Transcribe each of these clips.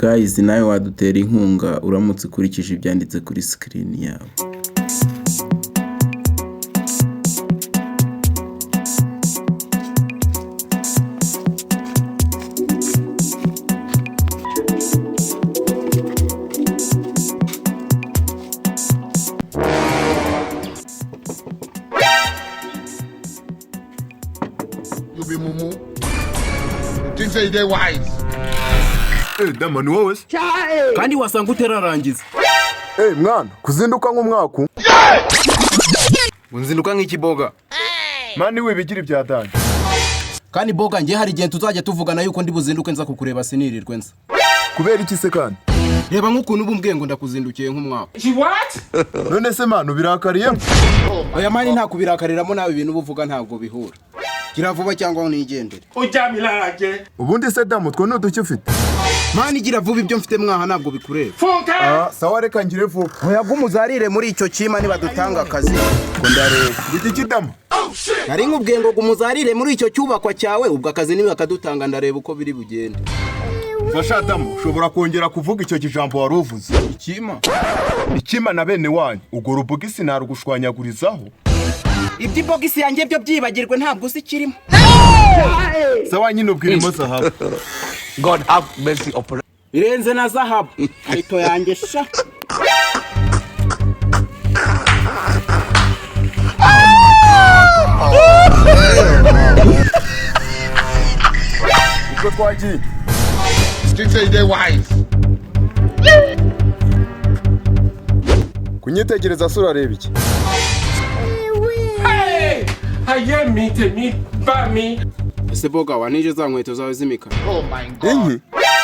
Guys, nawe wadutera inkunga uramutse ukurikije ibyanditse kuri screen yawe. You be mumu. You think say you dey wise? Dama ni wowe se? Kandi wasanga uterarangiza. Mwana, kuzinduka nk'umwaku. Unzinduka nk'ikiboga. Mani wibigira ibya danje. Kandi boga ngiye hari igihe tuzajya tuvugana yuko ndi buzinduke nza kukureba sinirirwe nza. Kubera iki se kandi? Reba nk'ukuntu uba umbwiye ngo ndakuzindukiye nk'umwaka. None se mani ubirakariyemo? Oya mani nta kubirakariramo, nawe ibintu uba uvuga ntabwo bihura. Gira vuba cyangwa unigendere. Ubundi se damu two ni uduki ufite? Mani gira vuba, ibyo mfite mwaha ntabwo bikureba. Ah, sawa reka ngire vuba. Oya gumuzarire muri icyo kima nibadutanga akazi. Ngo ndareba. Iki kidamu? Nari nkubwiye ngo gumuzarire muri icyo cyubakwa cyawe, ubwo akazi nibakadutanga ndareba uko biri bugende. Fasha damu, ushobora kongera kuvuga icyo kijambo wari uvuze. Ikima? Ikima na bene wanyu, ubwo rubugisi narugushwanyagurizaho. Iby'ibogisi yanjye byo byibagirwe ntabwo uzi ikirimo. Sawa nyine ubwirimo zahabu. God have mercy upon Birenze na zahabu. Karito yanjye sha. Ubwo twagiye. You think say you dey wise? Kunyitegereza se urareba iki? Ayé mi tèmi bá mi. Ese boga wanije za nkweto zawe z'imikara? Oh my God. Inki?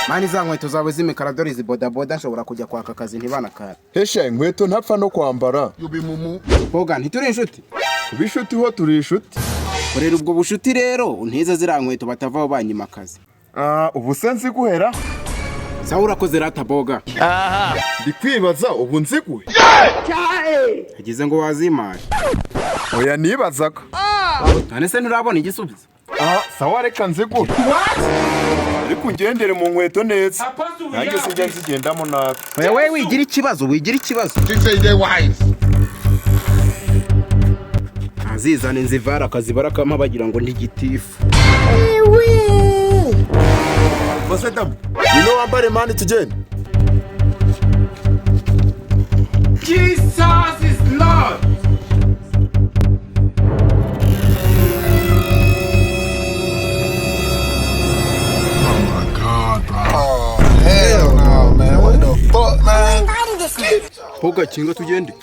Mani za nkweto zawe z'imikara dore izi bodaboda nshobora kujya kwaka akazi ntibanakara. Hesha inkweto ntapfa no kwambara. You be mumu. Boga ntituri inshuti. Kuba inshuti ho turi inshuti. Korera ubwo bushuti rero untize ziriya nkweto batavaho banyima akazi. Ah, ubu se nziguhera? Sawa urakoze rata boga. Ndi kwibaza ubu nziguhe? Hagize ngo wazimaye. Oya nibazaga. None se nturabona igisubizo? Ah, sawa reka nziguhe. Ariko ungendere mu nkweto neza. Apostle we Nanjye are. sinjya nzigendamo nabi. Oya we wigira ikibazo, wigira ikibazo. You think say you dey wise? Azizana inzivara akazi barakama bagira ngo ndi gitifu. Bose damu, ngwino wambare mani tugende. Jesus is Lord. Hell no, man. What the fuck, man? Boga kinga tugende.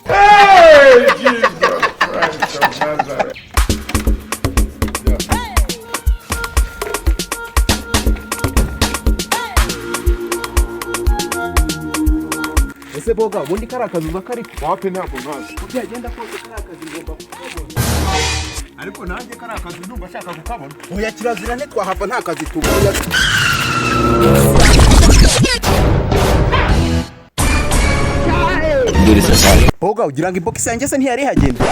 Ese boga ubundi kari akazi uza kari Wapi ntabwo nkazi. byagenda kose kari akazi ngomba kukabona. Ariko nanjye kari akazi ndumva ashaka kukabona. Oya kirazira ntitwahava nta kazi tubonye. Boga ugira ngo ibogisi yanjye se ntiyari ihagenda.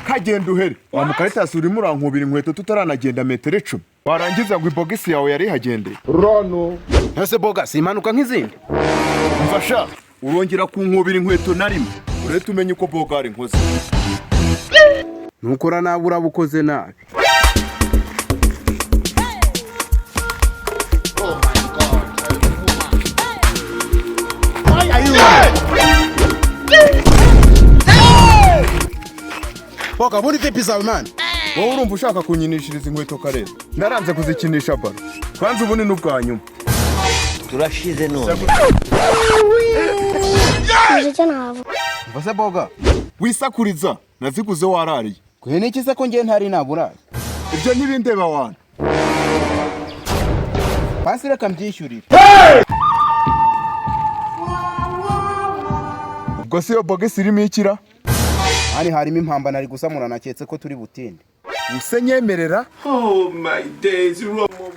Kagenda uhere. Wa mukaritasi urimo urankubira inkweto tutaranagenda metero 10. Warangiza ngo ibogisi yawe yari ihagendeye. Ese boga si impanuka nk'izindi. Mfasha, urongera kunkubira inkweto na rimwe. Urete umenye uko bogari nkoze. Nukora nabi uraba ukoze nabi. Oh my God. Why are you Boga ubundi vipi zawe mani? Wowe urumva ushaka kunkinishiriza inkweto karere. Naranze kuzikinisha baro. Kwanza ubu ni n'ubwa nyuma. Turashize none. Mva se boga. Wisakuriza, naziguze warariye. Kuhe niki se ko ngiye ntari naburaye? Ibyo ntibindeba wana. Pasi reka mbyishyurire. Ubwo si yo bogisi irimo ikira? Hani harimo impamba nari gusamura naketse ko turi butinde. Use nyemerera? Oh my days.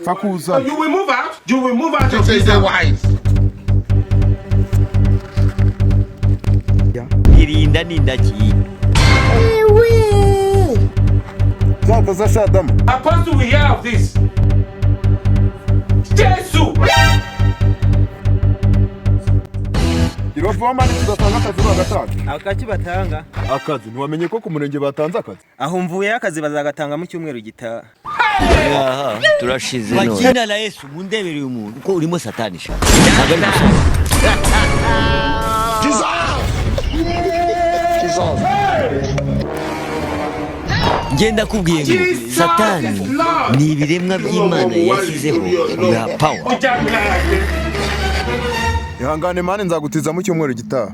Pfa kuzana. You will move out. You will move out You of think say you this dey house. wise? Irinda n'indaki. Zakoze sha damu. Apostle we hear of this. Jesus. Bivaho man, tudatanga akazi bagatanga. Akaki batanga? Akazi, ntiwamenye ko ku murenge batanze akazi? Aho mvuyeyo, akazi bazagatanga mu cyumweru gitaha. Aha, turashize none. Kwa jina la Yesu, mundebere uyu muntu kuko urimo satani sha. Ntabwo ari gusa. Ngenda kubwiye ngo Jesus satani is Lord. ni ibiremwa by'Imana yashyizeho biha power. Ihangane man, nzagutiza mu cyumweru gitaha.